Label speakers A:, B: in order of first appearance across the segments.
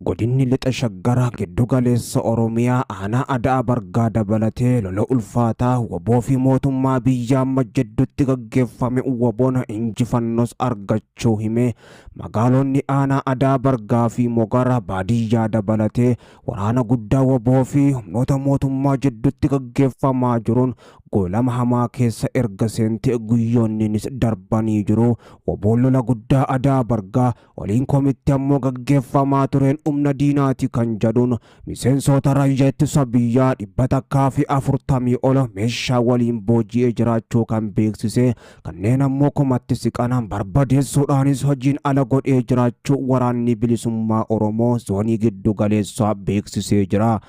A: Godinni Lixa Shaggar giddu galeessa Oromiyaa aanaa Ada'aa Bargaa dabalatee lola ulfaataa wbo fi mootummaa Abiyyi Ahmad jidduutti gaggeeffame WBOn injifannoos argachuu hime. Magaalonni aanaa Ada'aa Bargaa fi Mogar baadiyyaa dabalatee waraana guddaa wbo fi humnoota mootummaa jidduutti gaggeeffamaa jiruun goolama hamaa keessa erga seentee guyyoonninis darbanii jiru. WBOn lola guddaa Ada'aa Bargaa Oliin komitti ammoo gaggeeffamaa tureen humna diinaati kan jedhuun miseensoota raayyaa ittisa biyyaa 140 ol meeshaa waliin booji'ee jiraachuu kan beeksise kanneen ammoo kumatti siqan barbadeessuudhaanis hojiin ala godhee jiraachuu Waraanni Bilisummaa Oromoo Zoonii Giddu Galeessaa beeksisee jira.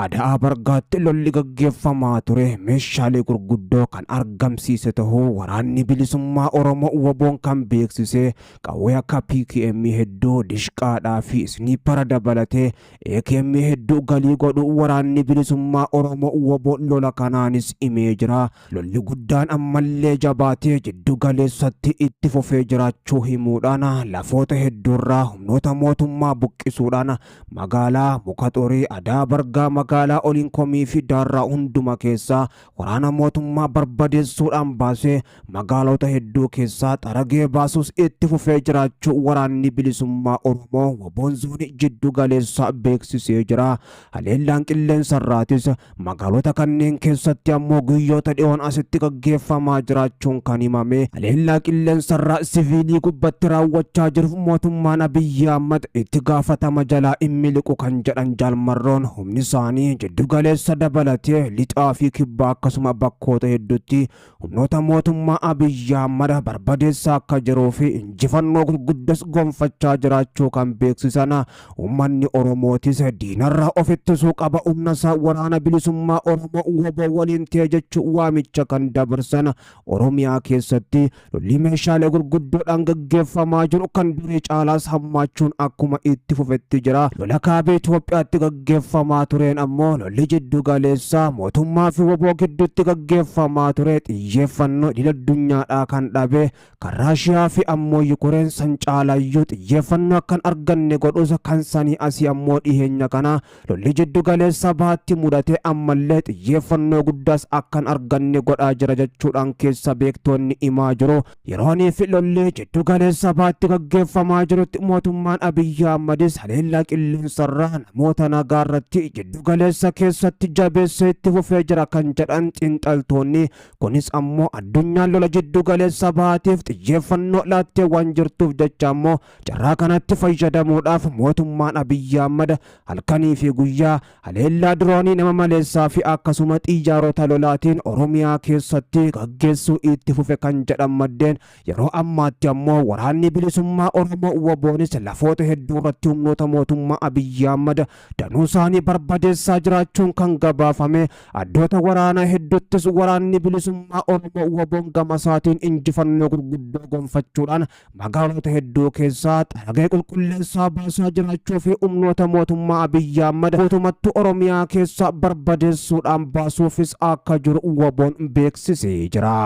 A: Ada'aa Bargaatti lolli gaggeeffamaa ture meeshaalee gurguddoo kan argamsiise tahuu Waraanni Bilisummaa Oromoo WBOn kan beeksise qawwee akka PKM hedduu, dishqaadhaa fi isniipara dabalatee AKM hedduu galii godhuu Waraanni Bilisummaa Oromoo wbo lola kanaanis himee jira. Lolli guddaan ammallee jabaatee jiddu galeessatti itti fufee jiraachuu himuudhaan lafoota hedduurraa humnoota mootummaa buqqisuudhaan magaalaa Muka Xurii, Adaa Bargaa, magaalaa Oliinkomii fi Daarraa hunduma keessaa waraana mootummaa barbadeessuudhaan baasee magaalota hedduu keessaa xaragee baasuus itti fufee jiraachuu Waraanni Bilisummaa Oromoo WBOn Zoonii Jiddu Galeessaa beeksisee jira. Haleellaan qilleensarraatis magaalota kanneen keessatti ammoo guyyoota dhiyoon asitti gaggeeffamaa jiraachuun kan himame. Haleellaa qilleensarraa siviilii gubbatti raawwachaa jiruuf mootummaan Abiyyi Ahmad itti gaafatama jalaa hin miliqu kan jedhan Jaal Marroon humni isaanii jiddu galeessa dabalatee lixaa fi kibbaa akkasuma bakkoota hedduutti humnoota mootummaa Abiyyi Ahmad barbadeessaa akka jiruu fi injifannoo gurguddas gonfachaa jiraachuu kan beeksisan uummanni Oromootis diinarraa of ittisuu qaba humna isaa waraana bilisummaa Oromoo wbo waliin ta'e jechuun waamicha kan dabarsan Oromiyaa keessatti lolli meeshaalee gurguddoodhaan gaggeeffamaa jiru kan durii caalaas hammaachuun akkuma itti fufetti jira. Lola kaaba Itoophiyaatti gaggeeffamaa tureen ammoo lolli jiddu galeessaa mootummaa fi wbo gidduutti gaggeeffamaa ture xiyyeeffannoo idil addunyaadhaa kan dhabe kan Raashiyaa fi ammoo Yukureen san caalaayyuu xiyyeeffannoo akka hin arganne godhus kan sanii asii ammoo dhiheenya kana Lolli jiddu galeessa bahaatti mudate ammallee xiyyeeffannoo guddaas akka hin arganne godhaa jira jechuudhaan keessa beektoonni himaa jiru. Yeroonii fi lolli jiddu galeessa bahaatti gaggeeffamaa jirutti mootummaan Abiyyi Ahmadis haleellaa qilleensarraa namoota nagaa irratti jiddu galeessa keessatti jabeessee itti fufee jira kan jedhan xiinxaltoonni kunis ammoo addunyaan lola jiddu galeessa bahaatiif xiyyeeffannoo laattee waan jirtuuf jecha ammoo Carraa kanatti fayyadamuudhaaf mootummaan Abiyyi Ahmad halkanii fi guyyaa haleellaa diroonii nama maleessaa fi akkasuma xiyyaarota lolaatiin Oromiyaa keessatti gaggeessuu itti fufe kan jedhan maddeen yeroo ammaatti ammoo waraanni bilisummaa Oromoo WBOnis lafoota hedduu irratti humnoota mootummaa Abiyyi Ahmad danuu isaanii barbadeessaa jiraachuun kan gabaafame addoota waraanaa hedduuttis waraanni bilisummaa Oromoo WBOn gama isaatiin injifannoo gurguddoo gonfachuudhaan Magaalota hedduu keessaa xaragee qulqulleessaa baasaa jiraachuu fi humnoota mootummaa Abiyyi Ahmad guutumattu Oromiyaa keessaa barbadeessuudhaan baasuufis akka jiru WBOn beeksisee jira.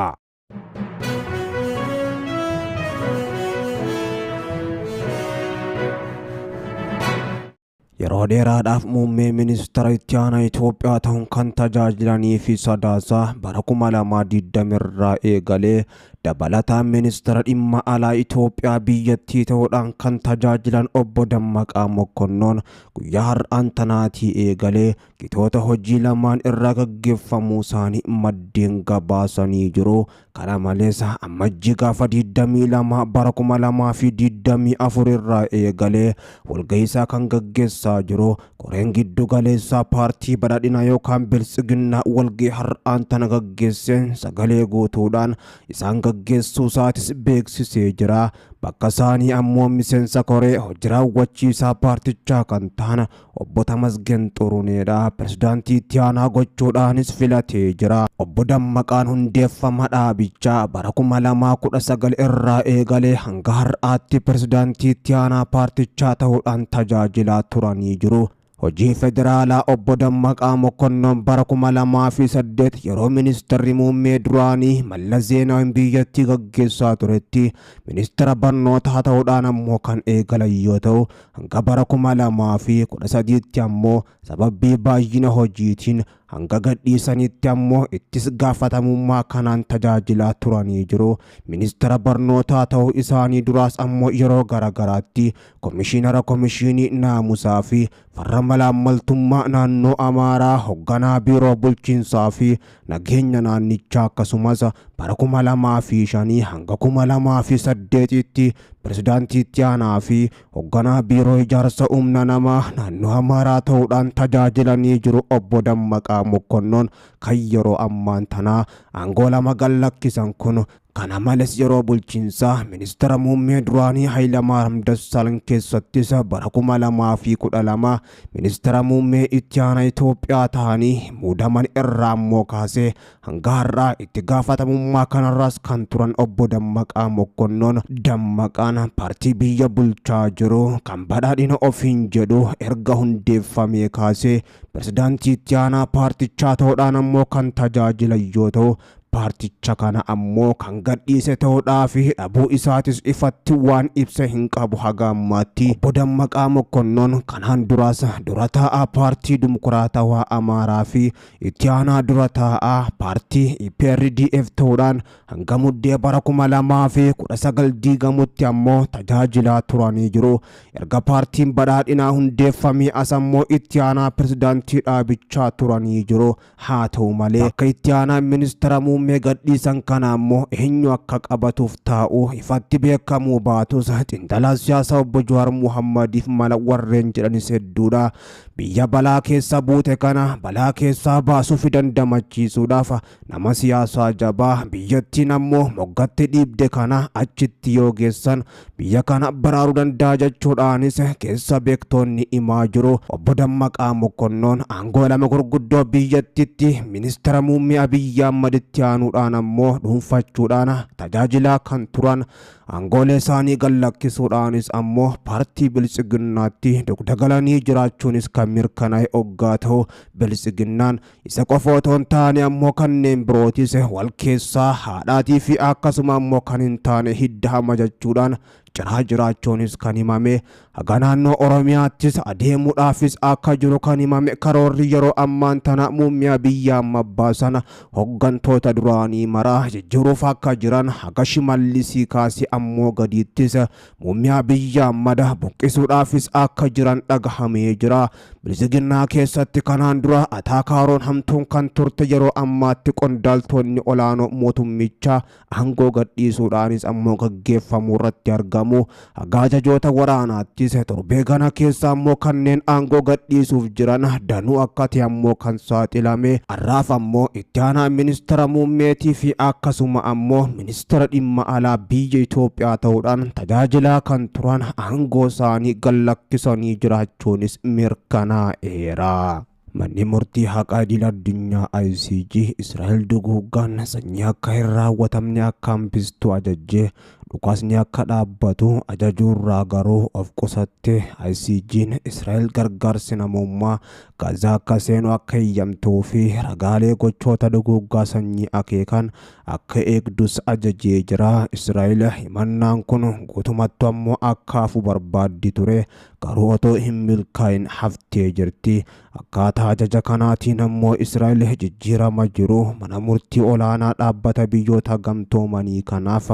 A: Yeroo dheeraadhaaf muummee ministeera itti aanaa Itoophiyaa ta'uun kan tajaajilanii fi Sadaasa bara 2020 irraa eegalee dabalataan ministeera dhimma alaa Itoophiyaa biyyattii ta'uudhaan kan tajaajilan obbo Dammaqaa Mokkonnoon guyyaa har'aan tanaatii eegalee gitoota hojii lamaan irraa gaggeeffamuu isaanii maddeen gabaasanii jiru. Kana malees Ammajjii gaafa 22 bara 2024 irraa eegalee walgahii isaa kan gaggeessaa jiru koreen giddu galeessaa paartii badhaadhinaa yookaan biltsiginnaa walgahii har'aan tana gaggeesseen sagalee guutuudhaan isaan gaggeessuu isaatis beeksisee jira. Bakka isaanii ammoo miseensa koree hojii raawwachiisaa paartichaa kan ta'an Obbo Tamasgen Xuruneedha pirezidaantii itti aanaa gochuudhaanis filatee jira. Obbo Dammaqaan hundeeffama dhaabichaa bara 2019 irraa eegalee hanga har'aatti pirezidaantii itti aanaa paartichaa ta'uudhaan tajaajilaa turanii jiru. Hojii Federaalaa Obbo Dammaqaa Mokonnon bara 2008 yeroo ministeerri muummee duraanii Mallas Zeenaawiin biyyattii gaggeessaa turetti ministeera barnootaa ta'uudhaan ammoo kan eegalan yoo ta'u, hanga bara 2013tti ammoo sababii baay'ina hojiitiin hanga gadhiisanitti ammoo ittis gaafatamummaa kanaan tajaajilaa turanii jiru. Ministeera barnootaa ta'uu isaanii duraas ammoo yeroo garagaraatti komishiinara komishiinii naamusaa fi farra malaammaltummaa naannoo Amaaraa, hoogganaa biiroo bulchiinsaa fi nageenya naannichaa, akkasumas bara 2005 hanga 2008tti pirezidaantii itti aanaa fi hoogganaa biiroo ijaarsa humna namaa naannoo Amaaraa ta'uudhaan tajaajilanii jiru. Obbo Dammaqaa Mokonnon kan yeroo ammaan tanaa aangoo lama gallakkisan kun, kana malees yeroo bulchiinsaa ministeera muummee duraanii Hayilamaariyaam Dassaalany keessattis bara 2012 ministeera muummee itti aanaa Itoophiyaa ta'anii muudaman irraa ammoo kaasee hanga har'aa itti gaafatamummaa kanarraas kan turan Obbo Dammaqaa Mokonnon. Dammaqaan paartii biyya bulchaa jiru kan badhaadhina ofiin jedhu erga hundeeffamee kaasee pirezidaantii itti aanaa paartichaa ta'uudhaan ammoo kan tajaajilan yoo ta'u, paarticha kana ammoo kan gadhiise ta'uudhaa fi dhabuu isaatis ifatti waan ibsa hin qabu haga ammaatti. Obbo Dammaqaa Mokonnon kanaan duraas dura taa'aa paartii Dimokiraatawaa Amaaraa fi itti aanaa dura taa'aa paartii EPRDF ta'uudhaan hanga Muddee bara 2019 diigamutti ammoo tajaajilaa turanii jiru. Erga paartiin badhaadhinaa hundeeffamee as ammoo itti aanaa pirezidaantii dhaabichaa turanii jiru. Haa ta'u malee, bakka itti aanaa ministeera muummee gadhiisan kana ammoo eenyu akka qabatuuf taa'u ifatti beekamuu baatus, xiinxalaa siyaasaa Obbo Jawaar Muhammadiif mala warreen jedhanis hedduudha. Biyya balaa keessa buute kana balaa keessaa baasuu fi dandamachiisuudhaaf nama siyaasaa jabaa biyyattiin ammoo moggatti dhiibde kana achitti yoo geessan biyya kana baraaruu danda'a jechuudhaanis keessa beektoonni himaa jiru. Obbo Dammaqaa Mokonnoon aangoo lama gurguddoo biyyattitti ministeera muummee Abiyyi Ahmaditti aanuudhaan ammoo dhuunfachuudhaan tajaajilaa kan turan, aangoolee isaanii gallakkisuudhaanis ammoo paartii Biltsiginnaatti dugda galanii jiraachuunis kan mirkanaa'e oggaa ta'u, Biltsiginnaan isa qofa otoo hin taane ammoo kanneen birootis wal keessaa haadhaatii fi akkasuma ammoo kan hin taane hidda hama jechuudhaan ciraa jiraachuunis kan himame. Haga naannoo Oromiyaattis adeemuudhaafis akka jiru kan himame karoorri yeroo ammaan tana muummee Abiyyi Ahmad baasan hoggantoota duraanii maraa jijjiiruuf akka jiran, haga Shimallisii kaasee ammoo gadiittis muummee Abiyyi Ahmad buqqisuudhaafis akka jiran dhagahamee jira. Biltsiginnaa keessatti kanaan dura ataakaaroon hamtuun kan turte, yeroo ammaatti qondaaltonni olaanoo mootummichaa aangoo gadhiisuudhaanis ammoo gaggeeffamuu irratti argamu. Haga ajajoota waraanaattis torbee kana keessa ammoo kanneen aangoo gadhiisuuf jiran danuu akka ta'e ammoo kan saaxilame. Har'aaf ammoo itti aanaa ministeera muummeetii fi akkasuma ammoo ministeera dhimma alaa biyya Itoophiyaa ta'uudhaan tajaajilaa kan turan aangoo isaanii gallakkisanii jiraachuunis mirkanaa'eera. Manni murtii haqaa idil addunyaa ICJ Israa'el duguuggaan sanyii akka hin raawwatamne akka hambistu ajajjee dhukaasni akka dhaabbatu ajajuurraa garuu of qusatte. ICJ'n Israa'el gargaarsi namummaa Gaazaa akka seenu akka eeyyamtuu fi ragaalee gochoota duguuggaa sanyii akeekan akka eegdus ajajee jira. Israa'el himannaan kun guutumattu ammoo akka hafu barbaaddi ture, garuu otoo hin milkaa'in haftee jirti. Akkaataa ajaja kanaatiin ammoo Israa'el jijjiirama jiru mana murtii olaanaa dhaabbata biyyoota gamtoomanii kanaaf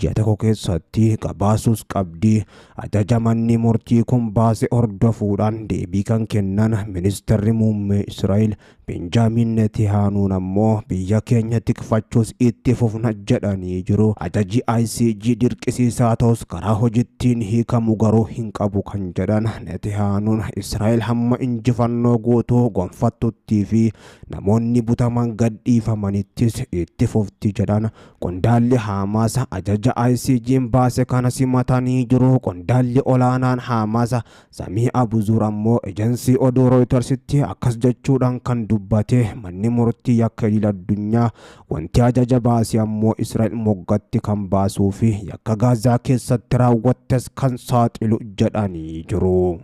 A: ji'a tokko keessatti gabaasuus qabdi. Ajaja manni murtii kun baase hordofuudhaan deebii kan kennan ministeerri muummee Israa'el Benjaamin Netiyaanuun ammoo biyya keenya tikfachuus itti fufna jedhanii jiru. Ajaji ICJ dirqisiisaa ta'us karaa hojittiin hiikamu garuu hin qabu kan jedhan Netiyaanuun, Israa'el hamma injifannoo guutuu gonfattuttii fi namoonni butaman gadhiifamanittis itti fufti jedhan. Qondaalli Haamaas ajaja ICJ'n baase kana simatanii jiru. Qondaalli olaanaan Haamaas Samii Abuzuur ammoo ejensii oduu Rooyitersitti akkas jechuudhaan kan dubbate: manni murtii yakka idil addunyaa wanti ajaja baase ammoo Israa'el moggatti kan baasuu fi yakka Gaazaa keessatti raawwattes kan saaxilu jedhanii jiru.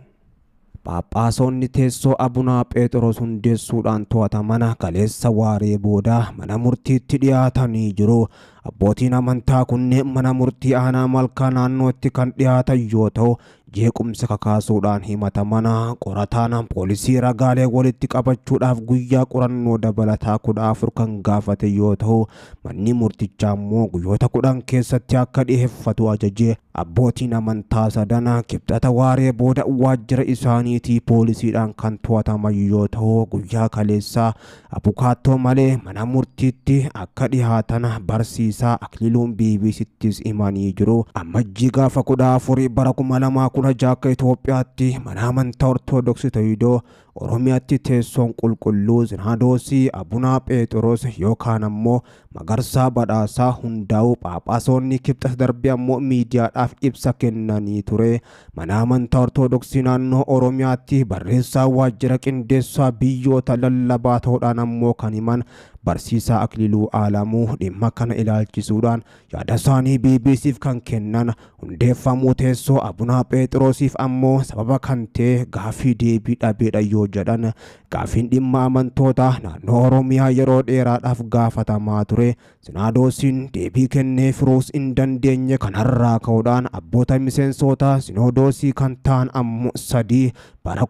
A: Phaaphaasonni teessoo Abunaa Pheexiroos hundeessuudhaan to'ataman kaleessa waaree booda mana murtiitti dhiyaatanii jiru. Abbootiin amantaa kunneen mana murtii aanaa Malkaa naannootti kan dhiyaatan yoo ta'u, jeequmsa kakaasuudhaan himataman. Qorataan poolisii ragaalee walitti qabachuudhaaf guyyaa qorannoo dabalataa 14 kan gaafate yoo ta'u, manni murtichaa immoo guyyoota 10 keessatti akka dhiyeeffatu ajaje. Abbootiin amantaa sadan Kibxata waaree booda waajjira isaaniitii poolisiidhaan kan to'ataman yoo ta'u, guyyaa kaleessaa abukaattoo malee mana murtiitti akka dhihaatan barsiisaa Akliluun BBCttis himanii jiru. Ammajjii gaafa 14 bara 2016 akka Itoophiyaatti mana amantaa Ortodoksii Tawaahidoo Oromiyaatti teessoon qulqulluu Sinaadoosii Abunaa Pheexiroos yookaan ammoo Magarsaa Badhaasaa hundaa'uu Phaaphaasonni Kibxata darbe ammoo miidiyaadhaaf ibsa kennanii ture. Mana amantaa Ortodoksii naannoo Oromiyaatti barreessaa waajjira qindeessaa biyyoota lallabaa ta'uudhaan ammoo kan himan barsiisaa Akililuu Aalamuu dhimma kana ilaalchisuudhaan yaada isaanii BBCf kan kennan hundeeffamuu teessoo Abunaa Pheexiroosiif ammoo sababa kan ta'e gaaffii deebii dhabeedha yoo jedhan, gaaffiin dhimma amantoota naannoo Oromiyaa yeroo dheeraadhaaf gaafatamaa ture Sinaadoosiin deebii kennee furuus hin dandeenye. Kanarraa ka'uudhaan abboota miseensoota Sinoodoosii kan ta'an ammoo sadii bara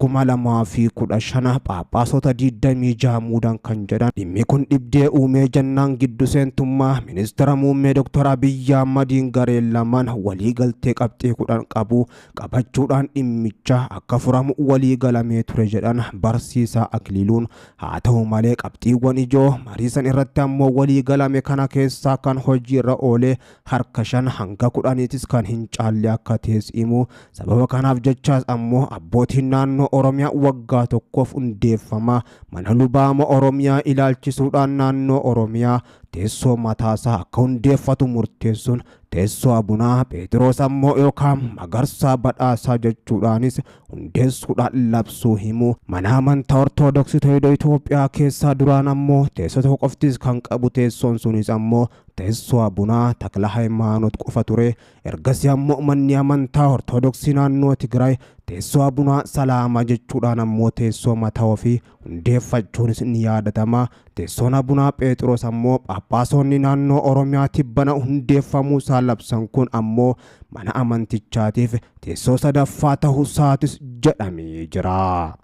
A: 2015 Phaaphaasota 26 muudan kan jedhan, dhimmi kun dhibdee uumee jennaan giddu seentummaa ministeera muummee Dr. Abiyyi Ahmadiin gareen lamaan walii galtee qabxii 10 qabu qabachuudhaan dhimmicha akka furamu walii galamee ture jedhan barsiisaa Akiliiluun. Haa ta'u malee qabxiiwwan ijoo marii san irratti ammoo walii galame kana keessaa kan hojiirra oole harka 5 hanga 10tis kan hin caalle akka ta'es himu. Sababa kanaaf jechaas ammoo abbootiin naannoo Oromiyaa waggaa tokkoof hundeeffama mana lubaama Oromiyaa ilaalchisuudhaan naannoo Oromiyaa teessoo mataasaa akka hundeeffatu murteessuun teessoo Abunaa Pheexiroos ammoo yookaan Magarsaa Badhaasaa jechuudhaanis hundeessuudhaan labsuu himu. Mana amantaa Ortodoksii Tawaahidoo Itoophiyaa keessaa duraan ammoo teessoo tokko qoftis kan qabu, teessoon sunis ammoo teessoo Abunaa Takla Hayimaanoot qofa ture. Ergasii ammoo manni amantaa Ortodoksii naannoo Tigraay teessoo Abunaa Salaamaa jechuudhaan ammoo teessoo mataa ofii hundeeffachuunis ni yaadatama. Teessoon Abunaa Pheexiroos ammoo Phaaphaasonni naannoo Oromiyaa tibbana hundeeffamuu isaa labsan kun ammoo mana amantichaatiif teessoo sadaffaa ta'uu isaatis jedhamee jira.